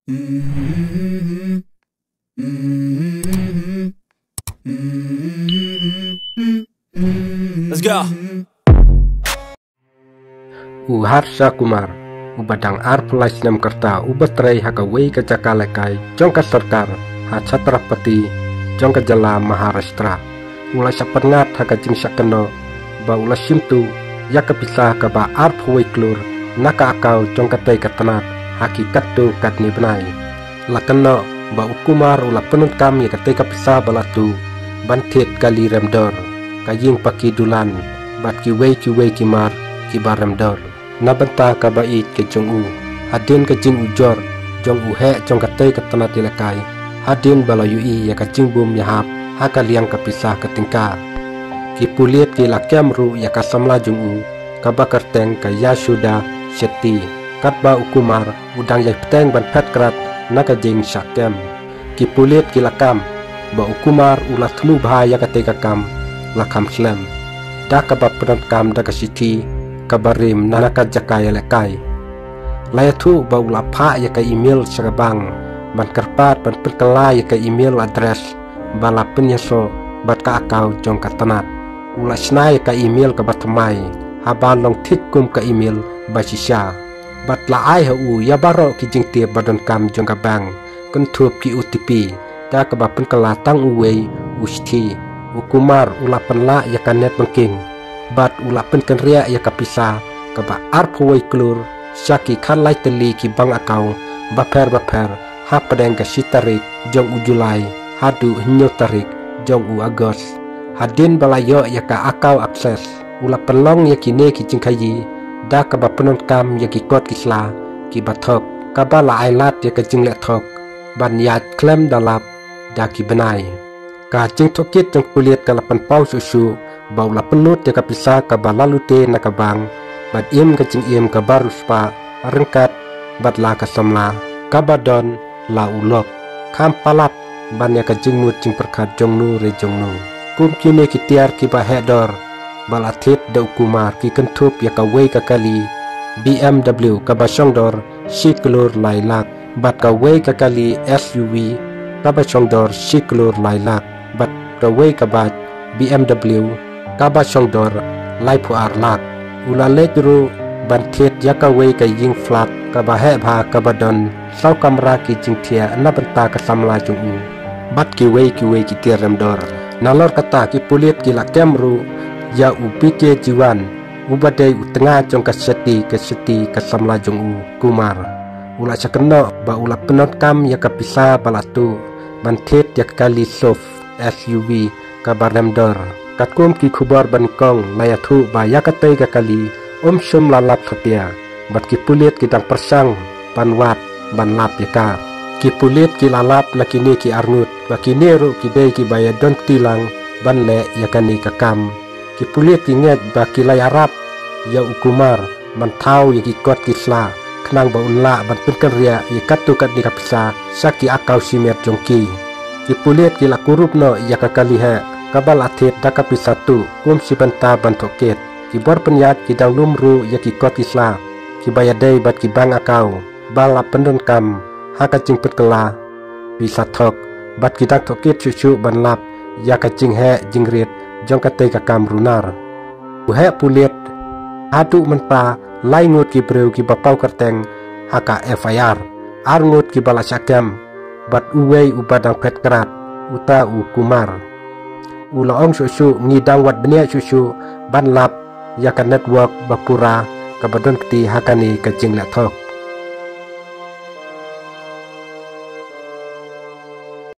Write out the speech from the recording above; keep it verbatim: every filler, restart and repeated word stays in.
Let's go. U Harsha Kumar, uba dang arphew lai snem ka rta, uba trei ha kawei ka jaka lehkai jong ka sorkar ha Chhatrapati jong ka jylla Maharashtra, u la shah pynngat ha ka jingshah kynnoh ba u la shim tuh ïa ka pisa kaba arphew wei klur na ka account jong katei ka tnat ha ki katto katne bnai. La kynnoh ba u Kumar u la pyndonkam ïa katei ka pisa ba la tuh ban thied kali remdor, ka ïing paki dulan, bad kiwei kiwei ki mar kiba remdor, na bynta kaba ïeit ka jong u, hadien ka jingujor jong u heh jong katei ka tnat ïalehkai, hadien ba la ïohi ïa ka jingbym ïahap ha ka liang ka pisa ka tyngka. Ki pulit ki la kem ruh ïa ka samla jong u, kaba kyrteng ka Yashoda Shetty, katba u Kumar u dang ïai bteng ban phet krad na ka jingshah kem. Ki pulit ki la kam ba u Kumar u la thmu bha ïa katei ka kam, la kham slem, da kaba pyndonkam da ka shithi kaba rim na ka jaka ïalehkai. La ïathuh ba u la phah ïa ka email sha ka bank ban kyrpad ban pynkylla ïa ka email address ba la pynïasoh bad ka account jong ka tnat. U la shna ïa ka email kaba thymmai, haba long thik kum ka email ba shisha. Bad la ai ha u ïa baroh ki jingtip ba donkam jong ka bank, kynthup ki O T P, da kaba pynkylla tang uwei u shithi. U Kumar u la pynlah ïa ka net banking bad u la pynkynriah ïa ka pisa kaba arphew wei klur sha ki khatlai tylli ki bank account bapher bapher, hapdeng ka shi tarik jong u July haduh hynñiew tarik jong u August. Hadien ba la ïoh ïa ka account access, u la pynlong ïa kine ki jingkhaïi da kaba pyndonkam ïa ki kot ki sla kiba thok, kaba la ai lad ïa ka jingleh thok ban ïaid khlem da lap da ki bnai. Ka jingtohkit jong pulit ka la pynpaw shuh shuh ba u la pynlut ïa ka pisa kaba la lute na ka bank, bad im ka jingim kaba riewspah ryngkat bad la ka samla kaba don la u lok, kham palat ban ïa ka jingmut jingpyrkhat jong nu re jong nu. Kum kine ki tiar kiba heh dor ba la thied da u Kumar ki kynthup ïa kawei ka kali B M W kaba shong dor shi klur lai lak, bad kawei ka kali S U V kaba shong dor shi klur lai lak, bad kawei ka bike B M W kaba shong dor laiphew ar lak. U la leit ruh ban thied ïa kawei ka ïing flat kaba heh bha kaba don saw kamra ki jingthiah na bynta ka samla jong u, bad kiwei kiwei ki tiar remdor. Nalor kata ki pulit ki la kem ruh ïa u B K Jiwan, uba dei u tnga jong ka Shetty, ka Shetty ka samla jong u Kumar. U la shah kynnoh ba u la pyndonkam ïa ka pisa ba la tuh ban thied ïa ka kali SUV, S U V kaba remdor. Katkum ki khubor ba nyngkong la ïathuh ba ïa katei ka kali um shym la lap satia, bad ki pulit ki dang pyrshang ban wad ban lap ïa ka. Ki pulit ki la lap na kine ki arngut ba kine ruh ki dei kiba ïadon kti lang ban leh ïa kane ka kam. Ki pulit ki ngeit ba ki la ïarap ïa u Kumar ban thaw ïa ki kot ki sla, khnang ba un lah ban pynkynriah ïa katto katne ka pisa sha ki account shimet jong ki. Ki pulit ki la kurup noh ïa ka kali heh kaba la thied da ka pisa tuh kum shi bynta ban tohkit. Ki bor pynïaid ki dang lum ruh ïa ki kot ki sla kiba ïadei bad ki bank account ba la pyndonkam ha ka jingpynkylla pisa thok, bad ki dang tohkit shuh shuh ban lap ïa ka jingheh jingrit jong katei ka kam runar. U heh pulit, haduh mynta lai ngut ki briew kiba paw kyrteng ha ka F I R, ar ngut kiba la shah kem, bad uwei uba dang phet krad, uta u Kumar. U la ong shuh shuh, ngi dang wad bniah shuh shuh ban lap ïa ka network ba pura kaba don kti ha kane ka jingleh thok.